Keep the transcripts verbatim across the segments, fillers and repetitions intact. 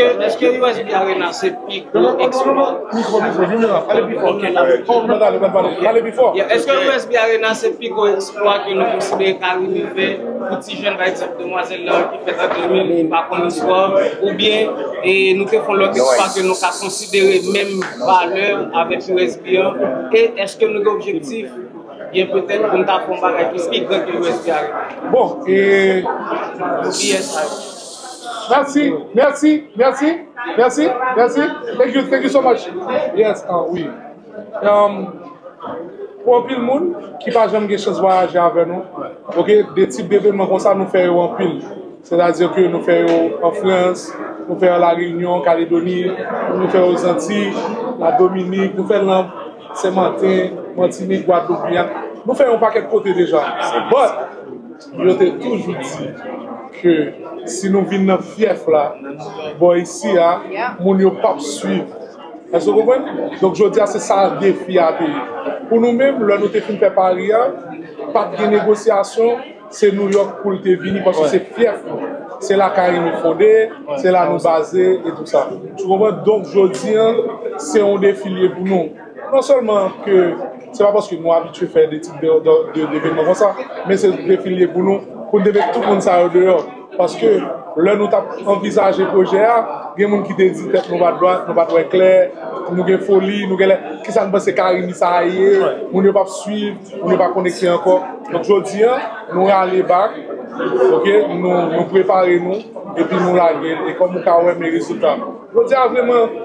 Èske, èske U S B Arena se pi gwo eksplwa? Mikwo, mikwo, vin la, pale pi fò. Ok, la. Pale pi fò. Yeah, èske U S B Arena se pi gwo eksplwa ke nou konsidere Carimi fè pou ti jèn, pa egzanp, demwazèl la ki fèt an de mil, ki pa konn istwa, oubyen e nou te fè yon lòt eksplwa ke nou ka konsidere menm valè avèk U S B an? E èske nou gen objektif, byen petèt, pou n ta fè yon bagay ki pi gran ke U S B Arena? Bon, e Pou P S A yo. Mèsi, mèsi, mèsi, mèsi, mèsi. Thank you, thank you so much. Yes, ah, wi. Um, pou anpil moun ki pa janm gen chans vwayaje avè nou, ok, de tip de evènman konsa nou fè yo anpil. Sètadi ke nou fè yo an Frans, nou fè yo La Réunion, Calédonie, nou fè yo Zantiy, La Dominik, nou fè l nan Senmanten, Matinik, Gwadloup, Giyàn. Nou fè yon pakèt kote deja. But, yo te toujou di ke si nou vin nan fyèf la, bò isi a, moun yo p ap swiv. Èske w konprann? Donk, jodi a, se sa defi a te ye. Pou nou menm, lè nou te fin fè pari a, pa t gen negosyasyon, se Nouyòk pou l te vini, paske se fyèf nou. Se la Carimi fonde, se la nou baze, e tou sa. Ou konprann? Donk, jodi a, se yon defi l ye pou nou. Non sèlman ke se pa paske nou abitye fè de tip de, de, de, de evènman konsa, men se defi l ye pou nou, pou n te met tout moun sa yo deyò. Paske lè nou t ap anvizaje pwojè a, gen moun ki te di tèt nou pa dwat, nou pa t wè klè, nou gen foli, nou genlè, kisa n panse Carimi sa a ye, moun yo p ap swiv, moun yo pa konekte ankò. Donk, jodi a, nou rale bak, ok, nou, nou prepare nou, epi nou lage l. E kòm ou ka wè, men rezilta. Jodi a, vrèman,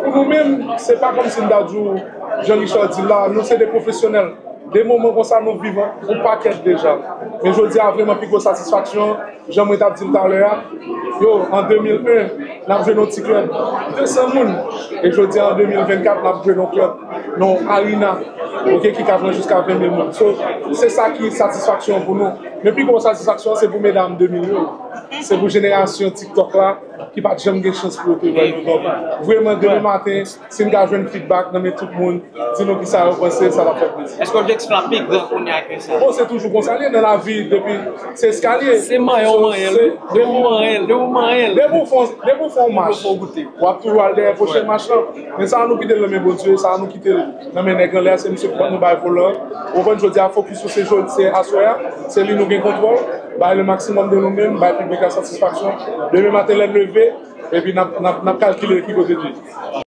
pou nou menm, se pa kòmsi m ta di w, Jean Richard di l la, nou se de pwofesyonèl. De moman konsa, nou viv yon pakèt deja. Men jodi a, vrèman, pi gwo satisfaksyon, jan mwen t ap di l talè a, yo, an de mil en, n ap jwe nan yon ti klèb de san moun. E jodi a, an de mil vennkat, n ap jwe nan yon klèb, nan yon arena, ok, ki ka pran jiska ven mil moun. So, se sa ki satisfaksyon pou nou. Men pi gwo satisfaksyon, se pou medam de mil yo. Se pou jenerasyon TikTok la, ki pa t janm gen chans pou yo te wè nou. Donk, vrèman, demen maten, si n ka jwenn feedback nan men tout moun, di nou kisa yo panse, sa t ap fè plezi. Èske objektif la pi gran kounye a ke sa? Bon, se toujou konsa l ye nan lavi, depi se eskalye. Se manyen w manyen l, wi. Depi w manyen l, depi w manyen l. Depi w fè, depi w fè yon mach, w ap toujou al dèyè pwochen mach lan. Men sa a nou kite l nan men Bondye, sa a nou kite l nan men nèg anlè a, se misye k ban nou bay volan. Ou konprann, jodi a, fokis nou se jodi, se aswè a, se li nou gen kontwòl. Bay le maximum de nou menm, bay piblik la satisfaksyon. Demen maten, lè n leve, epi n ap, n ap, n ap kalkile ki kote l ye.